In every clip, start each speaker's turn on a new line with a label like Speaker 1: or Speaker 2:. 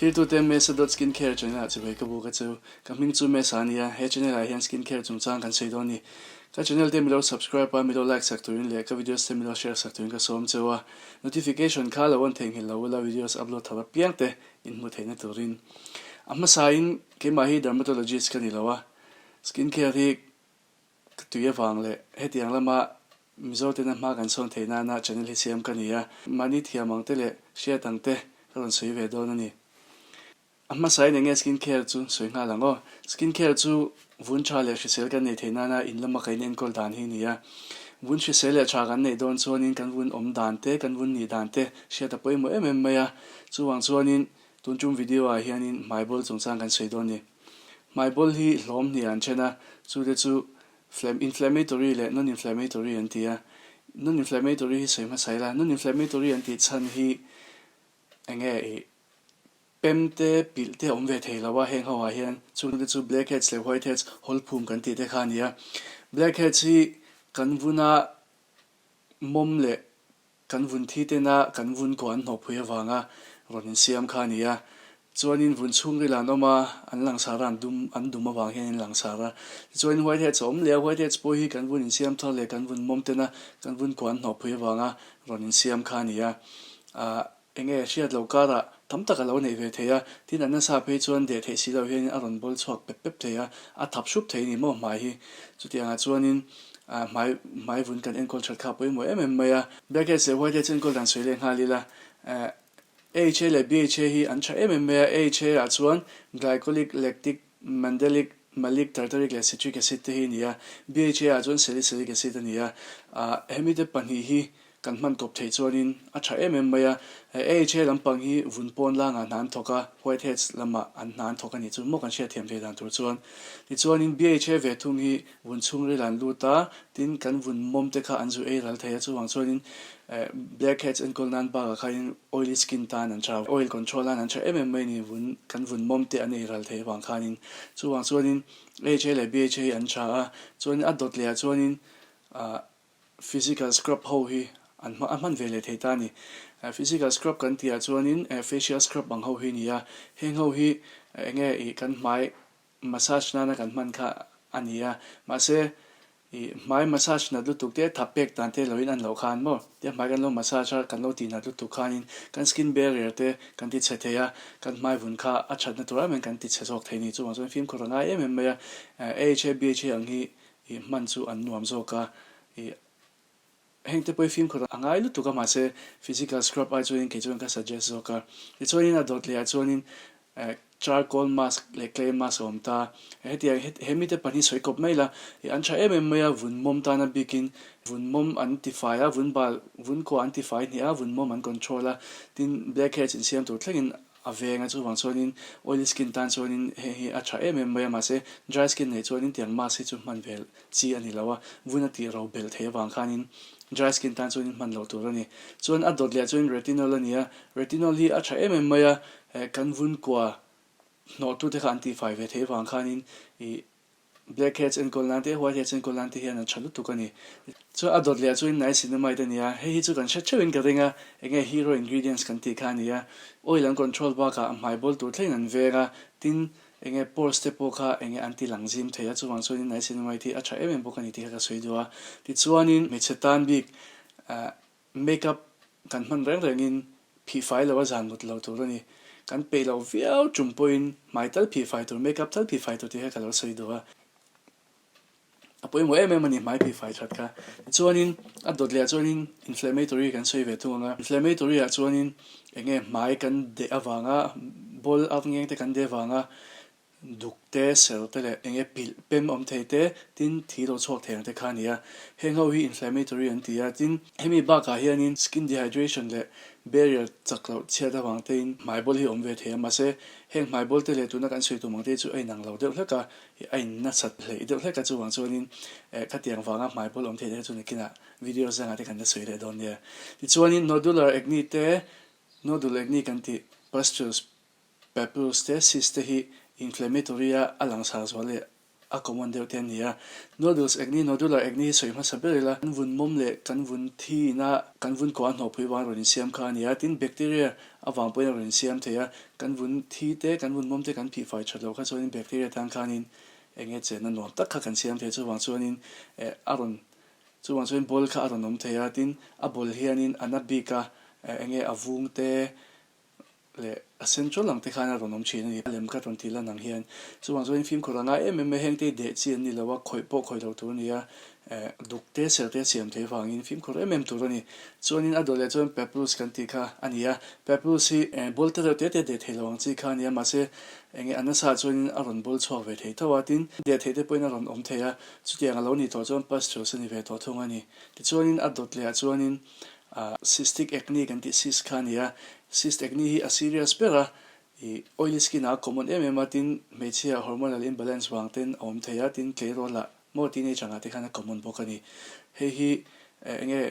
Speaker 1: Thlirtute Mesa dot Skincare channel ah chibai ka buk a chu. Ka hming chu Mesa a nia, he channel ah hian skincare chungchang kan sawi dawn a ni. Ka channel te milo subscribe a, milo like sak turin leh ka videos te milo share sak turin ka sawm cheu a. Notification kha lo on theihnghilh lo ula videos upload thar apiang te in hmu theihna turin. A hmasa in keimah hi dermatologist ka ni lo a, skincare hi Ka tui avang leh hetiang lama Mizo tena hma kan sawn theih nana channel hi siam ka ni a, mahni thiam ang te leh hriat ang te ka rawn sawi ve dawn a ni. A hmasain eng nge skin care chu sawi nghal ang aw. Skin care chu vun tha leh hrisel kan neih theih nana in lama kan inenkawl dan hi a ni a. Vun hrisel leh tha kan neih dawn chuanin kan vun awm dan te, kan vun nih dan te hriat a pawimawh em em mai a. Chuvang chuanin tun tum video ah hianin hmaibawl chungchang kan sawi dawn a ni. Hmaibawl hi hlawm hnih an then a, chu te chu inflammatory leh non-inflammatory an ti a. Non-inflammatory hi sawi hmasa ila, non-inflammatory an tih chhan hi eng nge ih pem te pilh te a awm ve thei lo a heng ho ah hian chung te chu blackheads leh whiteheads hawlphum kan tih te kha a ni a. Blackheads hi kan vuna mawm leh Kan vun thi tena kan vun kaw an hnawhpui avanga rawn insiam kha a ni a. Chuanin vun chhungril an awm a, an langsar a, an dum an dum avang hian an langsar a. Tichuanin whiteheads a awm leh a, whiteheads pawh hi kan vun insiam thar leh kan vun mawm tena kan vun kaw an hnawhpui avanga rawn insiam kha a ni a. Ahh enge hriat loh karah tam tak a lo neih ve thei a, tin a nasa phei chuan deh theih si lo hianin a rawn bawl chhuak pep pep thei a, a thap hrup thei a ni maw hmai hi. Chutiangah chuanin ah hmai hmai vun kan enkawl that kha a pawimawh em em mai a. Blackheads leh whiteheads enkawl dan sawi leh nghal ila, eh AHA leh BHA hi an tha em em mai a, AHA ah chuan glycolic, lactic, mandelic, malic, tartaric leh citric acid te hi a ni a, BHA ah chuan salicylic acid a ni a, ah hemi te pahnih hi Kan hman tawp theih chuanin a tha em em mai a, AHA lampang hi vun pawn langah hna an thawk a, whiteheads lamah an hna an thawk a nih chu maw kan hriatthiam ve dan tur chuan. Tichuanin BHA ve thung hi vun chhungril an lut a, tin kan vun mawm te kha an zu ei ral thei a, chuvang chuanin blackheads enkawl nan bakah khanin oily skin tan an tha, oil control nan an tha em em mai a ni, vun kan vun mawm te an ei ral thei avang khanin. Chuvang chuanin AHA leh BHA hi an tha a, chuanin a dawt lehah chuanin Physical scrub ho hi an hma a hman ve leh thei ta a ni. Physical scrub kan tih ah chuanin facial scrub ang ho hi a ni a, heng ho hi eng nge ih kan hmai massage nana kan hman kha a ni a, mahse ih hmai massage nat lutuk te thap pek dan te lo in an loh khan maw tia hmai kan lo massage a kan lo tih nat lutuk khanin kan skin barrier te kan ti chhe thei a, kan hmai vun kha a thatna tur em em kan ti chhe zawk thei a ni. Chuvang chuan fimkhur a ngai em em mai a, AHA BHA ang hi Ih hman chu an nuam zawk a, ih heng te pawh hi fimkhur a ngai lutuk a mahse physical scrub ai chuanin kei chuan ka suggest zawk a. Tichuanin a dawt leh ah chuanin eh charcoal mask leh clay mask a awm ta, hetiang he mite pahnih sawi kawp mai la, ih an tha em em mai a, vun mawm tana bikin vun mawm an tifai a, vun bal vun kua an tifai hnih a, vun mawm an control a, tin blackheads insiam tur thlengin A veng a chuvang chuanin oily skin tan chuanin heng hi a tha em em mai a mahse dry skin nei chuanin tiang mask hi chu hman vel chi a ni lo a, vun a tih ro belh theih avang khanin dry skin tan chuanin hman loh tur a ni. Chuan a dawt leh chuanin retinol a ni a, retinol hi a tha em em mai a, kan vun kua hnawh tu te kha an tihfai ve theih avang khanin ih Blackheads enkawl nan te, whiteheads enkawl nan te hian an tha lutuk a ni. Chuan a dawt leh ah chuan niacinamide a ni a, hei hi chu kan hre theuhin ka ring a, enge hero ingredients kan tih kha a ni a. Oil an control bakah a hmai bawl tur thlengin an veng a, tin enge pores te pawh kha enge an ti lang zim thei a, chuvang chuanin niacinamide hi a tha em em bawk a ni tih kha ka sawi duh a. Tichuanin hmeichhe tan bik ah Makeup kan hman reng rengin phihfai lo a zan mut lo tur a ni. Kan peih loh viau tum pawhin hmai tal phihfai tur, makeup tal phihfai tur tih kha ka lo sawi duh a. A pawimawh em em a ni hmai phihfai that kha. Tichuanin a dawt leh ah chuanin inflammatory kan sawi ve thung ang a. Inflammatory ah chuanin eng nge hmai kan deh avanga bawl ak ngeng te kan deh avanga Duk te, ser te leh eng e pilh pem awm thei te, tin thi lo chhuak thei ang te kha a ni a. Heng ho hi inflammatory an ti a, tin hemi bakah hianin skin dehydration leh barrier chak loh chhiat avang tein hmai bawl hi a awm ve thei a, mahse heng hmai bawl te leh tuna kan sawi tum ang te hi chu a inang lo deuh hlek a, a in nasat hleih deuh hlek a, chuvang chuanin eh khatiang vanga hmai bawl awm thei te kha chu nakinah video zangah te kan la sawi leh dawn nia. Tichuanin nodular acne te, nodule acne kan tih pustules Papules te cyst te hi inflammatory a a langsar zual leh a common deuh te a ni a. Nodules acne, nodular acne hi sawi hmasa ber ila, kan vun mawm leh kan vun thi ina kan vun kawh a hnawhpui vang rawn insiam kha a ni a, tin bacteria avang pawhin a rawn insiam thei a, kan vun thi te, kan vun mawm te kan phih fai that loh kha chuanin bacteria tan khanin eng nge chenna nuam tak kha kan siam thei a, chuvang chuanin eh a rawn chuvang chuanin bawl kha a rawn awm thei a, tin a bawl hianin a na bik a, eng nge a vung te leh a central ang te khan a rawn awm thin a ni. A lem kha rawn tih lan ang hian chuvang chuan fimkhur a ngai em em a, heng te hi deh chi an ni lo a, khawih pawh khawih lo tur a ni a, eh duk te ser te a siam theih vangin fimkhur em em tur a ni. Chuanin a dawh leh chuan papules kan tih kha a ni a, papules hi eh bawl te reuh te te deh thei lo ang chi kha a ni a, mahse eng nge a nasa ah chuanin a rawn bawl chhuak ve thei tho a, tin deh theih te pawhin a rawn awm thei a, chutiang a lo nih tawh chuan pustules a ni ve tawh thung a ni. Tichuanin a dawt leh ah chuanin Ah cystic acne kan tih cyst kha a ni a, cyst acne hi a serious ber a, ih oily skin ah a common em em a, tin hmeichhia hormonal imbalance vang ten a awm thei a, tin tleirawl ah maw teenage ang ah te khan a common bawk a ni. Hei hi eng nge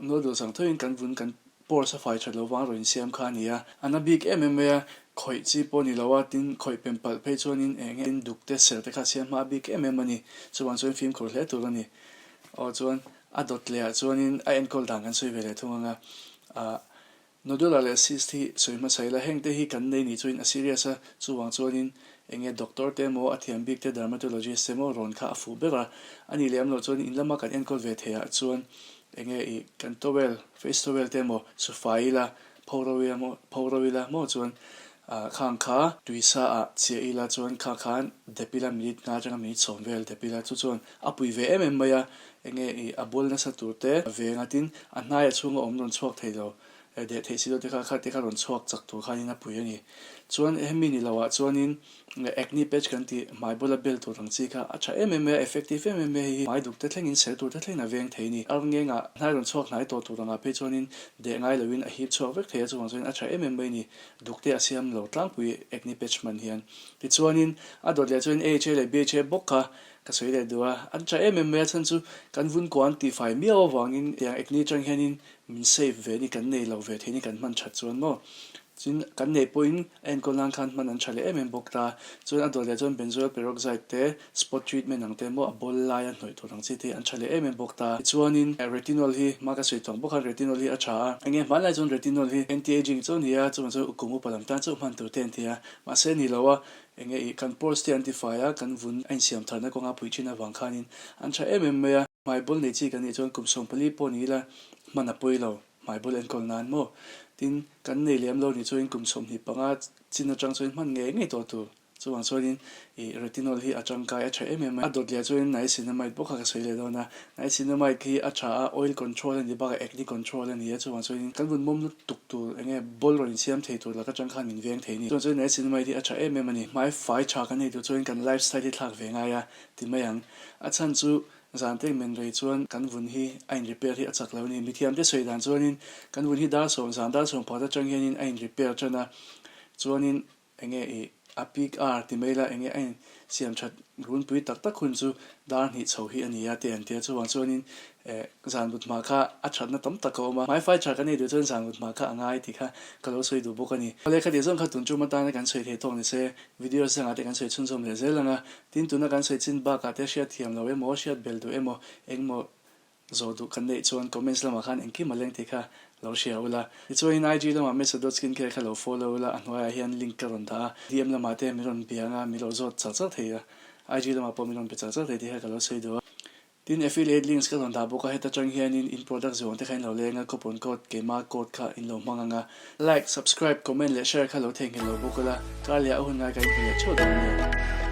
Speaker 1: noodles ang thoin kan vun kan pores a fai that lo vang rawn insiam kha a ni a, a na bik em em mai a, khawih chi pawh ni lo a, tin khawih pem palh phei chuanin eng nge tin duk te ser te kha a siam hma bik em em a ni, chuvang chuan fimkhur hle tur a ni. Aw chuan A dawt leh ah chuanin a enkawl dan kan sawi ve leh thung ang a, ah nodular leh cyst hi sawi hmasa ila heng te hi kan nei nih chuin a serious a, chuvang chuanin eng nge doctor te emaw a thiam bik te dermatologist te emaw rawn kha a fuh ber a, a nih leh am loh chuan in lama kan enkawl ve theih ah chuan eng nge ih kan towel face towel te emaw su fai ila pho ro ila maw pho ro ila maw chuan ah khang kha tui sa ah chiah ila chuan kha khan dep ila minute nga atanga minute 10 vel dep ila chu chuan A pui ve em em mai a, enge ih a bawl nasa tur te a veng a tin a hnai a chhunga awm rawn chhuak thei lo eh deh theih si lo te kha kha te kha rawn chhuak chak tur khanin a pui a ni. Chuan hemi ni lo ah chuanin acne patch kan tih hmai bula bel tur ang chi kha a tha em em mai a, effective em em mai a hei hi hmai duk te thlengin ser tur te thlengin a veng thei a ni. Ar ngengah hnai rawn chhuak hnai tawh tur angah phei chuanin deh ngai loin a hip chhuak vek thei a chuvang chuanin a tha em em mai a ni. Duk te a siam lo tlangpui acne patch hman hian. Tichuanin a dawt leh chuanin AHA leh BHA bawk kha Ka sawi leh duh a, an tha em em mai a chhan chu kan vun kuah an tihfai miau avangin tiang acne atang hianin min save ve ni kan nei lo ve thei ni kan hman that chuan maw. Tin kan neih pawhin a enkawl nan khan hman an tha leh em em bawk ta. Chuan a dawt leh chuan benzoyl peroxide te, spot treatment ang te maw a bawl laia hnawih tur ang chi te an tha leh em em bawk ta. Tichuanin retinol hi hma ka sawi tawng bawk a retinol hi a tha a, enge hmanlai chuan retinol hi anti-aging chu a ni a, chuvang chuan kum upa lam tan chauh hman tur te an ti a, mahse ni lo a Enge ih kan pores te an ti fai a, kan vun a insiam tharna kawnga pui thin avang khanin an tha em em mai a. Hmai bawl nei chi kan nih chuan kum 14 pawh ni ila hman a pawi lo, hmai bawl enkawl nan maw? Tin, kan nei lem lo nih chuanin kum 25 chin atang chuan hman ngei ngei tawh tur. Chuvang chuanin ih retinol hi a tangkai a tha em em mai. A dawt leh chuanin niacinamide bawk kha ka sawi leh dawn a. Niacinamide hi a tha a, oil control a ni bakah acne control a ni a, chuvang chuanin kan vun mawm lutuk tur eng nge bawl rawn insiam thei tur laka tang khan min veng thei a ni. Chuvang chuanin niacinamide hi a tha em em a ni. Hmai fai tha kan nei tur chuanin kan lifestyle hi thlak ve ngai a ti mai ang. A chhan chu zan te men rei chuan kan vun hi a in repair hi a chak lo a ni. Mithiam te sawi dan chuanin kan vun hi dar sawm zan dar sawm pakhat atang hianin a in repair tan a, chuanin Enge i a peak hour ti mai la, enge a in siam that runpui tak tak hun chu dar hnih chho hi a ni a te an ti a, chuvang chuanin eh zan but hma kha a thatna tam tak a awm a, hmaifai tha kan ei duh chuan zan but hma kha a ngai tih kha ka lo sawi duh bawk a ni. Awle kha tih zawng kha tun tum atana kan sawi thei tawk ni se, videos dangah te kan sawi chhunzawm leh zel ang a, tin tuna kan sawi chin bakah te hriat thiam lo emaw, hriat bel duh emaw, engmaw Zawh duh kan neih chuan comments lamah khan engkim a leng tih kha lo hria ula. Tichuanin IG lamah Mesa dot skincare kha lo follow ula, a hnuaiah hian link ka rawn dah a, DM lamah te min rawn bia anga min lo zawt char char thei a, IG lamah pawh min rawn be char char thei tih kha ka lo sawi duh a. Tin affiliate links ka rawn dah bawk a, heta tang hianin in product zawng te kha in lo leng a, coupon code keima code kha in lo hmang ang a. Like, subscribe, comment leh share kha lo theihnghilh lo bawk ula, kar leh a hun ngai ka inhmu leh theuh dawn nia.